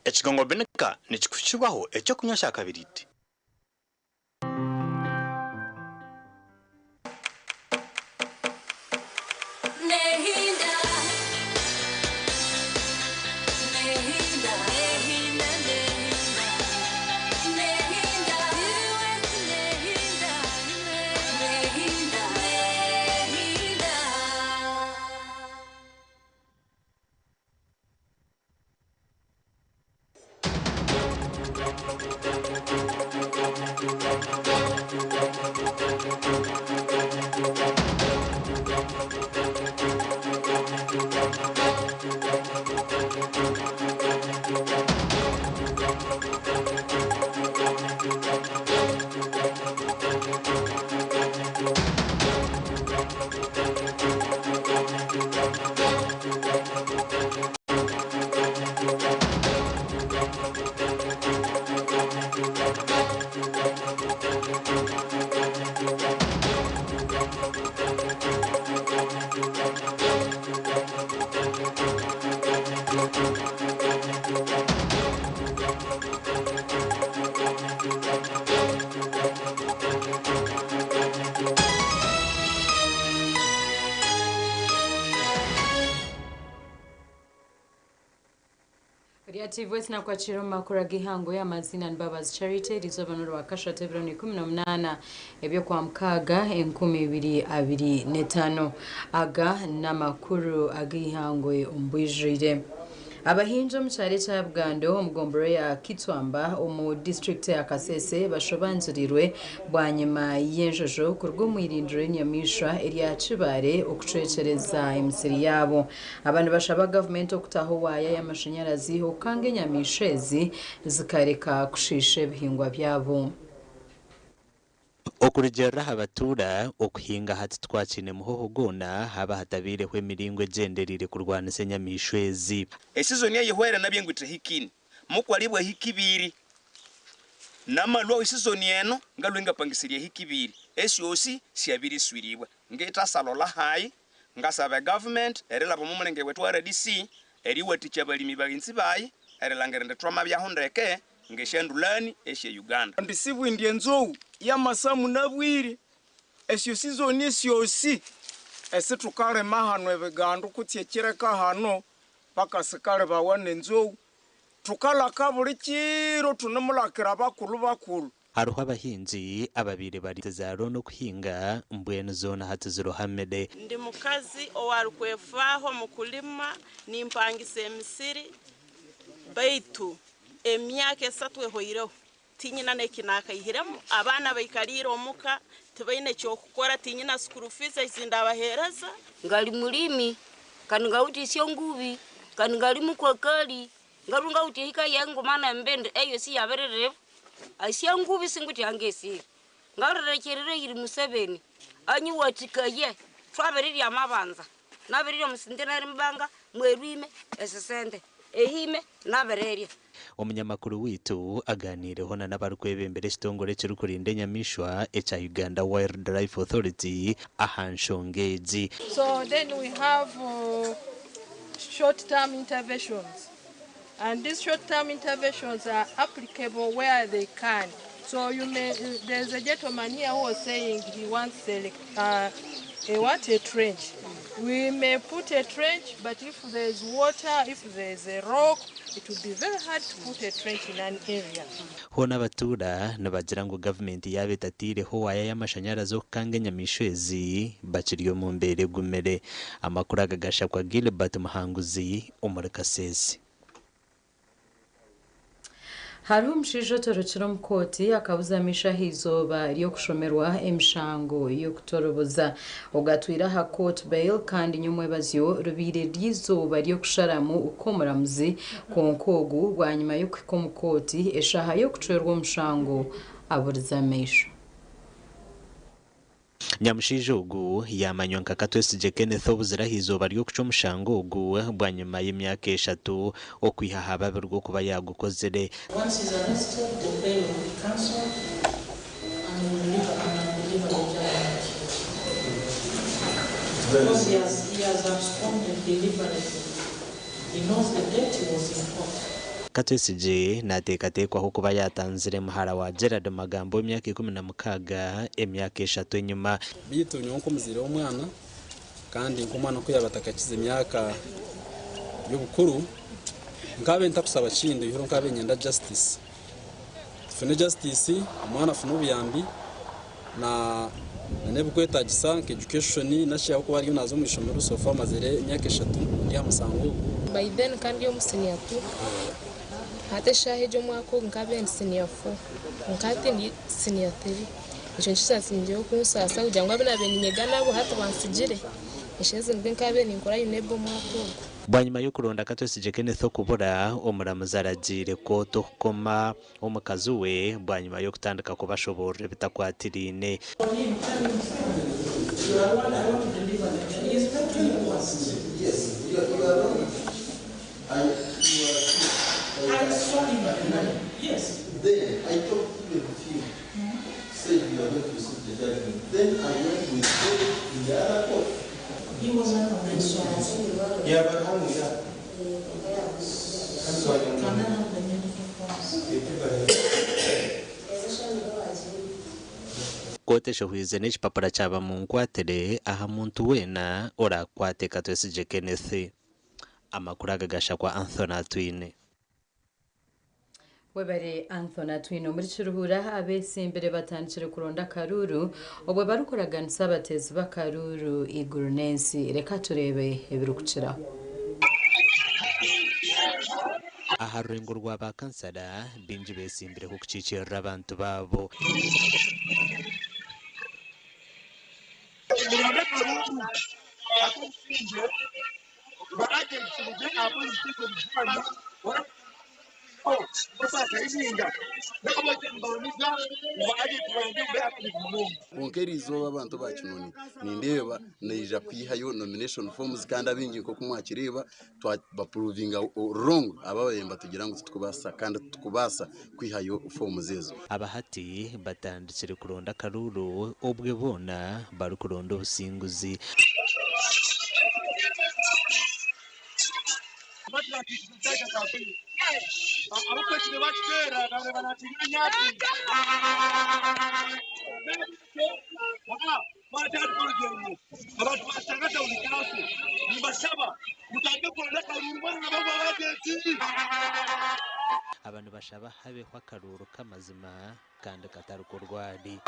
Ekigongo Binika nikikuhikibwaho ekyokunywa kya kabiriiti. Rya TV sinakwakira omu makuru ag'ihango y'amazina Mbabazi Charity erizooba n'orwakashatu ebiro 18 eby'okwa mukaaga 2025. Aga n'amakuru ag'ihangwe omu bwijwire. Abahingi omu kyaro ekya Bugando omu gomboro ya Kitwamba omu disitulikiti ya Kasese bashobangirirwe bwanyima y'enjojo kuruga omu irindiro ry'enyamaishwa erya Kibaare okucwekyereza emisiri yaabo. Aba nibashaba gavumenti okutaho waaya y'amashanyarazi okukanga enyamaishwa ezi zikareka kushiisha ebihingwa byabo. Okurugiirira aha batuura, okuhinga hati titwakiine muhoho gwona haaba hatabiireho emiringo egyendereire kurwanisa enyamaishwa ezi. Esizoni eyihwere nabyo ngwithe hikini mukwalibwa hiki ibiri namalwaho esizoni eno ngalwe ngapangisirya hiki ibiri esyosi syabiriswiribwa ngithasalola hayi ngasaba egovernment erilaba omu mulenge wethu wa RDC eriwathikya abalimi baghenzi bayi erilhangira indi thwamabyaho ndeke ngesyandulani esye Uganda. Ndi sibwindi enzou yamasamu nabwire esyo sizoni esyosi esithukalima hano ebigando kutse ekireka hano bakasikalhibawa nenzou thukalaka buli kiro thunemulakira abakulhu bakulhu. Hariho abahingi ababaire bari za looni okuhinga mbwenu zoona hati zirohamire. Ndi mukazi owarukwefaho mu kulima nimpangisa emisiri baitu emyaka 3 ehoireho tinyina n'ekinakaihiremu abaana baikaliire omuka tibaine kyokukora tinyina school fees ezindabaheereza. Ngali mulimi kandi ngawuthisya ngubi kandi ngali mukwakali ngarunga uti hika yangu mana mbende eyo si yaberere asya ngubi singuti angesire ngalrekerere iri Museveni anyiwatikaye twabererya amabanza nabererya omusentenari mbanga mwerwime esesente ehime nabererya. Omunyamakuru witu aganiireho na n'abarikwebembera ekitongore ekirikurinda enyamaishwa ekya Uganda Wildlife Authority aha nshonga egi. So then we have short-term interventions, and these short-term interventions are applicable where they can. So you may, there's a gentleman here who was saying he wants a trench. We may put a trench, but if there's water, if there's a rock, it will be very hard to put a trench in an area. Hoona abatuura nibagira ngu gavumenti yaaba etatiireho waaya y'amashanyarazi okukanga enyamaishwa ezi bakiri omu mbeera egumire. Amakuru aga gashakwa Gilbert Muhanguzi omuri Kasese. Hariho omushaija otorokire omu kooti akabuza amaisho aha izooba ry'okushomerwa emishango y'okutoroboza. Ogatwire aha court bail kandi nyomwebazyo rubaire ry'izooba ry'okusharamu kw'omuramuzi kwonka ogu bwanyima y'okuhika omu kooti eshaaha y'okucwerwa omushango aburiza amaisho. Nyamushaija ogu yamanywa nka Katwesigye Kenneth obuzire aha izooba ry'okucwa omushango ogu bwanyima y'emyaka 3 okwiha aha babiri okuba yagukozire. Once he's arrested, the bail will be cancelled and will deliver the judgment. Because he has absconded deliberately. He knows the date he was in court. Katwesigye naateekateekwaho kuba yaatanzire muhara wa Gerald Magambo w'emyaka 16 emyaka eshatu enyima. Beitu nyowe nk'omuzaire w'omwana kandi nk'omwana ku yaaba atakakize emyaka y'obukuru, nkaabe ntakusaba kindi oihireho nkaabe niinyenda justice. Tufune justice, omwana afune obuyambi na n'ebirikwetaagisa nka education nari ahabw'okuba ariyo naaza omu ishomero so far amazire emyaka eshatu ndi aha musango ogu. By then nka ndi omu senior 2 hati eshaaha egi omwaka ogu nkabe ndi senior 4 kwonka hati ndi senior 3 ekyo nikyo kyatsigire kunsaasa kugira ngu abu naabaire niinyega nabo hati bansigire eshaaha ezi nibwo nkabaire ninkora UNEB omwaka ogu. Bwanyima y'okuronda Katwesigye Kenneth okubura, omuramuzi aragiire kooti okukoma omukazi we bwanyima y'okutandika kubashoboorora ebitakwatiraine. Kooti eshohwize n'ekipapura kya bamunkwatire aha muntu weena oraakwate Katwesigye Kenneth. Amakuru aga gashakwa Anthony Atwine. Webare Anthony Atwine. Omuri Kiruhura abeesimbire batandikire kuronda akaruuru obwo barikuraganisa abateezi b'akaruuru eiguru n'ensi. Reka tureebe ebirikukiraho. Aha rurengo rwa ba kansara, baingi beesimbireho kukiikirira abantu baabo. Kwonka eriizooba abantu ba Kinoni nindeeba naija kwihayo nomination forms kandi abaingi nk'oku mwakireeba twabapuruvinga wrong abo ababaire nibatugira ngu titukubaasa kandi titukubaasa kwihayo forms ezo. Aba hati batandikire kuronda akaruuru obwe boona barikuronda obusinguzi. Aba nibashaba habeho akaruuru k'amazima kandi katari k'orwari.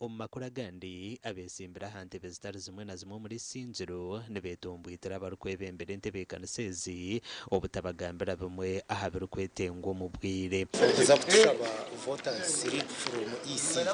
Omu makuru agandi, abeetsimbire aha ntebe zitari zimwe na zimwe omuri Isingiro nibeetomboitira abarikwebembera entebeekanisa ezi obutabagambira bimwe aha birikwetengwa omu bwire. Okuza kutushaba voters slip from EC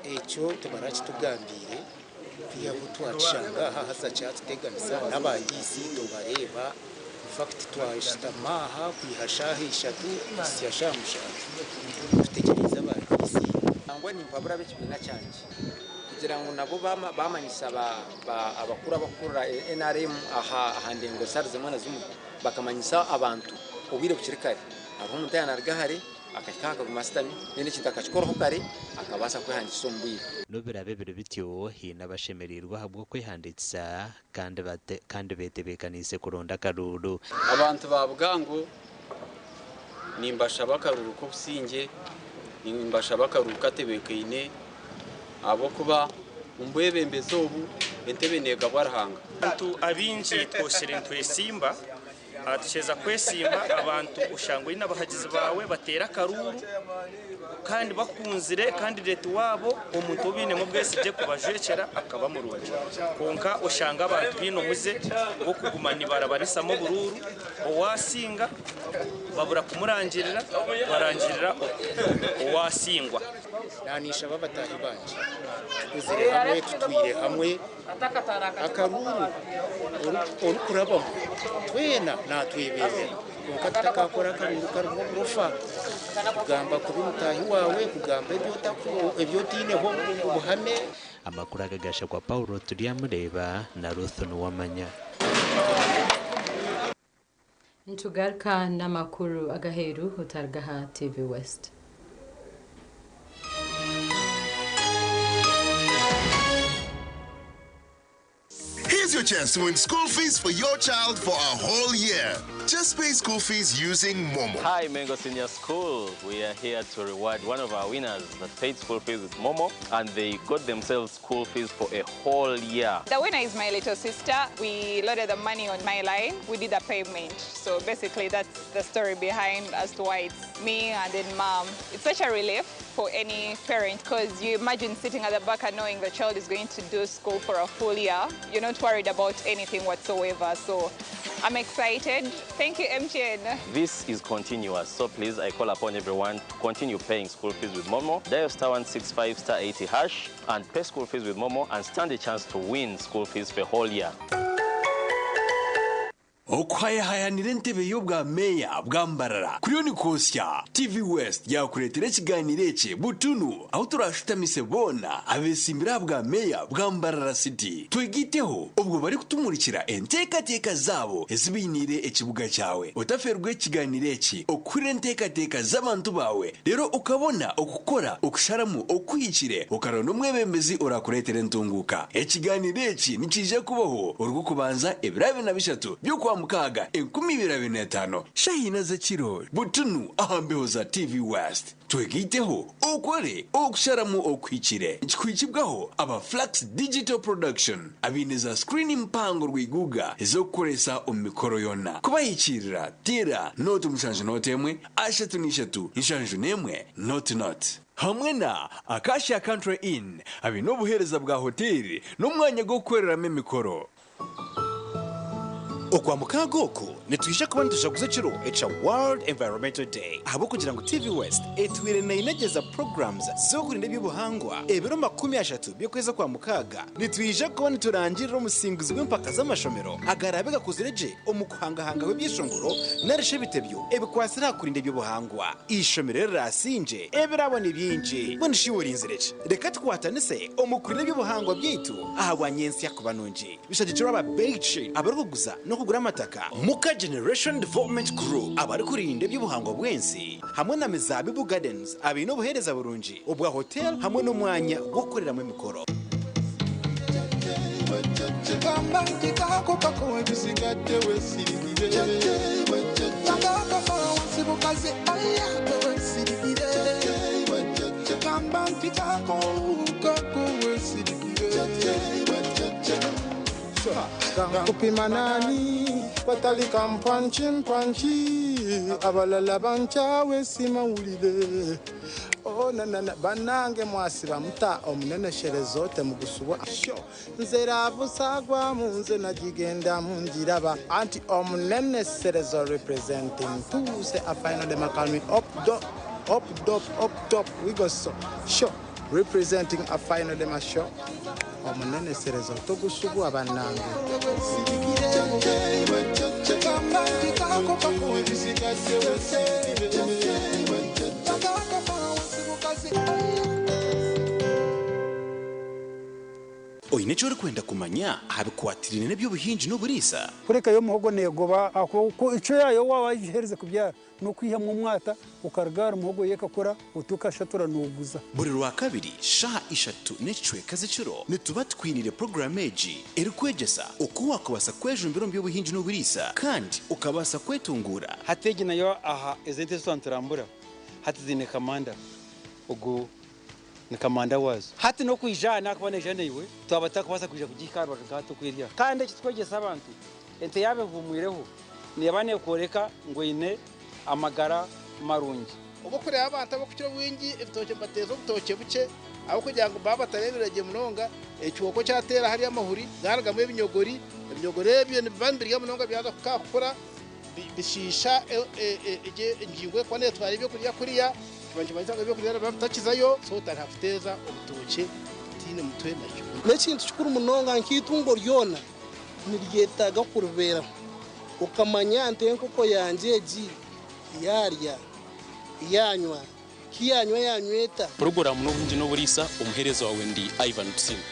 ekyo tibarakitugambiire kwihaho twakishanga aha haza kyatuteganisa n'aba EC tubareeba infact twashutama aha kwiha shaaha ishatu kuhitsya shaaha mushanju tutegyereize aba EC. Nangwa nimpabura ab'ekibiina kyangye kugira ngu nabo baamanyisa abakuru abarikukurira nrm aha ndengo zitari zimwe na zimwe bakamanyisa abantu obwire bukiri kare. Hariho omuntu yaaba naaruga hare akahika aha akaguma ashutami then ekintu akakikoraho kare akabaasa kwehandiikisa omu bwire. N'obu biraabe biri bityo, haine abashemereirwe ahabw'okwehandiikisa kandi beetebeekaniise kuronda akaruuru. Abantu ba Bugango nimbashaba akaruuru k'obusingye, nimbashaba akaruuru katebeekaine ahabw'okuba omu bwebembezi obu entebe neegabwa Ruhanga. Abantu abaingi twoshire nitwesimba, tukyeza kwesimba abantu oshanga oine abahagizi baawe bateera akaruuru kandi bakunzire kandidate waabo omuntu ou bainemu obwesigye kubajwekyera akaba murungi. Kwonka oshanga abantu baine omuze gw'okuguma nibarabanisamu oburuuru, owaasinga babura kumurangirira barangirira owasingwa. Naanishaba bataahi bangye tukuzire hamwe tutwire hamwe akaruuru orikurabamu twena naatwebembera kwonka tutakakora akaruuru karimu oburofa kugamba kubi mutaahi waawe kugamba ebi otaineho obuhame. Amakuru aga gashakwa Paulo Turyamureeba na Ruth Nuwamanya. Nitugaruka n'amakuru ag'aheeru otaruga aha TV West. Here's your chance to win school fees for your child for a whole year. Just pay school fees using Momo. Hi, Mengo Senior School. We are here to reward one of our winners that paid school fees with Momo, and they got themselves school fees for a whole year. The winner is my little sister. We loaded the money on my line. We did a payment. So basically, that's the story behind as to why it's me and then mom. It's such a relief for any parent because you imagine sitting at the back and knowing the child is going to do school for a full year. You're not worried about anything whatsoever. So I'm excited. Thank you, MTN. This is continuous, so please, I call upon everyone to continue paying school fees with Momo. Dial star 165 star 80 hash and pay school fees with Momo and stand a chance to win school fees for a whole year. Okuhayahayanira entebe y'obwa meeya bwa Mbarara kuriyo nikwosya. TV West yakureetera ekiganiro eki butunu ahu turashutamise boona abeesimbire aha bwa meeya bwa Mbarara City twegiteho obwo barikutumurikira enteekateeka zaabo ezi bainiire ekibuga kyawe. Otaferwa ekiganiro eki okuhurira enteekateeka z'abantu baawe reero okabona okukora okusharamu okuhikire okaronda omwebembezi orakureetera entunguuka. Ekiganiro eki nikiija kubaho Orw'okubanza ebiro 23 by'Okwamukaaga 2025, shaaha ina z'ekiro, butunu aha mbeho za TV West. Twegaiteho okore okusharamu okuhikire. Nikikuhikibwaho aba Flux Digital Production abaine za screen mpango rwiguga ez'okukoresa omu mikoro yoona. Kubahikiirira, teera nooti mushanju nooti emwe, ashatu n'ishatu, nshanju n'emwe, nooti nooti. Hamwe na Acacia Country Inn abaine obuheereza bwa hoteeri n'omwanya gw'okukoreramu emikoro. Okwamukaaga oku nitwija kuba nitujaguza ekiro ekya World Environmental Day ahabw'okugira ngu TV West etwire neinegyeza programs z'okurinda eby'obuhangwa ebiro 30 by'okwezi Okwamukaaga nitwija kuba niturangirira omusinguzi w'empaka z'amashomero agaraabe gakuzire gye omu kuhangahangaho ebyeshongoro narishi ebitebyo ebikwatsire aha kurinda eby'obuhangwa. Eishomero erirasingye ebirabo ni bingi. Mbwenu shi iwe orinzire ki? Reka tukwatanise omu kurinda eby'obuhangwa byaitu ahabwa nyentsya kuba nungi. Bishagikirwe aba Beitshid abarikuguza n'okugura amataka, Muka Generation Development Group abarikurinda eby'obuhangwa bw'ensi hamwe na Mizaabibu Gardens abaine obuheereza burungi obwa hotel hamwe n'omwanya gw'okukoreramu emikoro. Kupima nani batalika mpanchi mpanchi abalala bankyawe simawulire oh, na, na, na. Banange mwasiba muta omunenesherezo temugusubwa sho nze ravusagwa munze nagigenda mungiraba anti omuneneserezo representing tuse a final dem up do up dop up top we go so sho representing a final dem show omuneneserezo togusubwa banange. Oine eki orikwenda kumanya aha bikwatiraine n'eby'obuhingi n'oburiisa? Kureka yo omuhogo neegoba ahabw'okuba icwe yaayo waaba wagiheerize kubyara n'okwihamu omwata okaruga ahari muhogo yo ekakura oti okashatura nooguza. Buri Rwakabiri shaaha ishatu n'ekicweka z'ekiro nituba tukwiniire puroguraamu egi erikwegyesa oku waakubaasa kwejumbira omu by'obuhingi n'oburiisa kandi okabaasa kwetunguura. Hati egi nayo aha ezi ente ezi twaba niturambura hati ziine kamanda ogu ni kamanda waazo. Hati n'okwija aha naakuba naija naiwe twaba tutakubaasa kwija kugihika aha rubaju nka hati oku eri aha. Kandi eki tukwegyesa abantu, ente yaaba ehuumwireho neeba neekworeka ngu eine amagara marungi. Obu orikureeba abantu abarikukira obwingi ebitookye nibateeza obutookye bukye ahabw'okugira ngu baaba batareebire gye munonga, ekihooko kyateera hariya amahuri garugamu ebinyogori, ebinyogori ebyo nibiba nibirya munonga byaza kukura bishiisha engingo erikuba neetwara ebyokurya kuriya, kiba nikimanyisa ngu ebyokurya nibiba bitakizayo, so otandika kuteeza obutookye butaine mutwe na kibunu. N'ekintu kikuru munonga nk'eitungo ryona niryetaaga kuribeeraho okamanya nti enkoko yangye egi yaarya, yaanywa, ki yaanywa yaanywa eta. Puroguraamu n'obuhingi n'oburiisa, omuheereza waawe ndi Ivan Tusiime.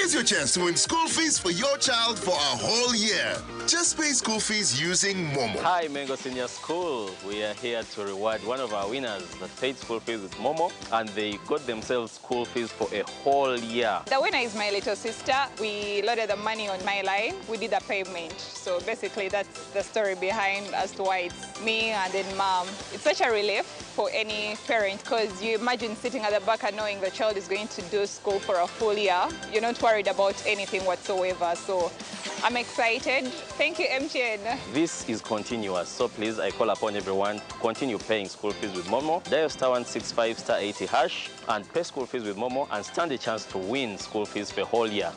Here's your chance to win school fees for your child for a whole year. Just pay school fees using Momo. Hi, Mengo Senior School. We are here to reward one of our winners that paid school fees with Momo, and they got themselves school fees for a whole year. The winner is my little sister. We loaded the money on my line. We did a payment. So basically, that's the story behind as to why it's me and then mom. It's such a relief for any parent because you imagine sitting at the back and knowing the child is going to do school for a full year. You're not worried about anything whatsoever. So I'm excited. Thank you, MTN. This is continuous, so please, I call upon everyone to continue paying school fees with Momo. Dial star 165 star 80 hash and pay school fees with Momo and stand a chance to win school fees for a whole year.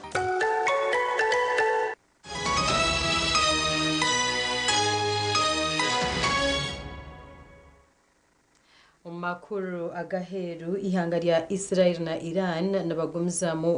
Omu makuru agaheeru ihanga rya Israel na Iran nibagumizamu.